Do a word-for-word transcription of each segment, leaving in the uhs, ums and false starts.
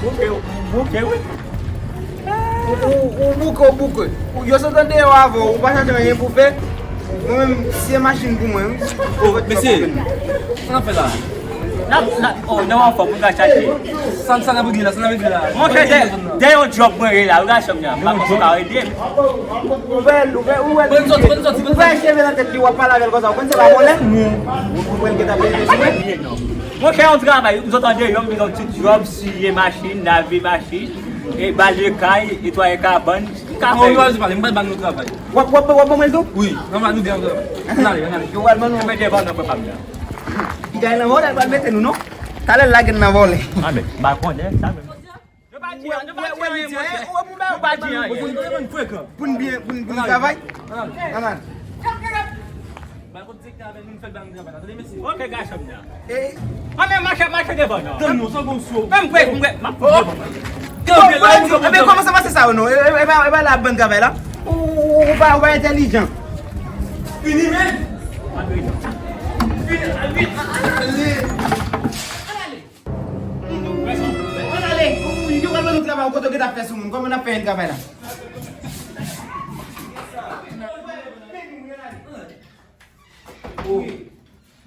Bouke, bouke, wi. Ou, ou, ou bouke, ou bouke. Ou, yo sot andeyò avè w, ou pa chache anyen pou fè. Mwen menm, se machin pou mwen, wi. O, mesye, sa n ap fè la? N ap, n ap, o, nan w anfòm, pou n ka chache. Sa, sa n ap regle la, sa n ap regle la? Monchè, dè, dè yon djòb mwen ye la, wi, gason m nan. M pa konn si w ka ede m. Ou wè, ou wè, ou wè, ou wè cheve nan tèt li, w ap pale avè l konsa, ou konn se pa vòlè? Ou wè l gentan pete sou mwen? Monchè, yon travay, m sot andeyò, m bezwen yon ti djòb, siye machin, lave machin, e bale kay, netwaye kabann, m ka fè yo. Mwen pral ban nou travay. W ap, w ap, w ap ban mwen l tou? Wi, nan va nou de an travay. Ann ale, ann ale. Yo pral ban nou. Mwen devan nan frè pa m nan. Piga nan vòlè, l pral mete nou, non? Talè l lage n nan vòlè. A, men, m pa konnen sa menm. Nou pa di, nou pa di anyen, monchè. Nou pa di anyen. Pou n byen, pou n, pou n travay. Ann ale. Ba kote sektè avè nou, nou fè ban nou travay la. Tande, mesye. Ok, gason m nan. Mwen menm, mache, mache devan, non. Tann nou, san gon sou. Menm kwè, mwen, m ap fouti devan. Kanpe la, nou kanpe. Kòman sa pase sa, non? E, e, e pa, e pa la ban travay la. Ou, ou, ou pa, ou pa entèlijan. Fini, men. Fini, ale. Ann ale. Ou, ou, yo pral ban nou travay, ou kote w gentan fè sou moun. Kòman n ap fè travay la?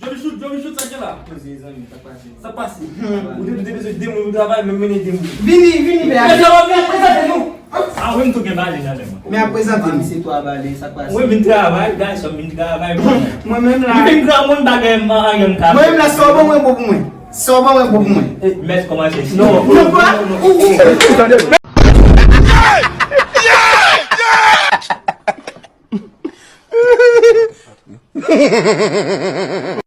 Johnny Shoot, Johnny Shoot, sa k gen la? Koze zanmi, sa k pase? Sa k pase? Ou te, ou te bezwen de moun pou travay, men mennen de moun. Vini, vini, men ap prezante nou. A wi, m tou gen bale nan men mwen. Men ap prezante nou. Se twa bale, sa k pase? Mwen vin travay, gason, m vin travay. Mwen menm la. M vin granmoun, bagay m pa anyen m ka. Mwen menm la, sa w ban mwen bon pou mwen. Sa w ban mwen bon pou mwen. Mèt kòmanse. Non. Non, pa. Ou, ou, ou.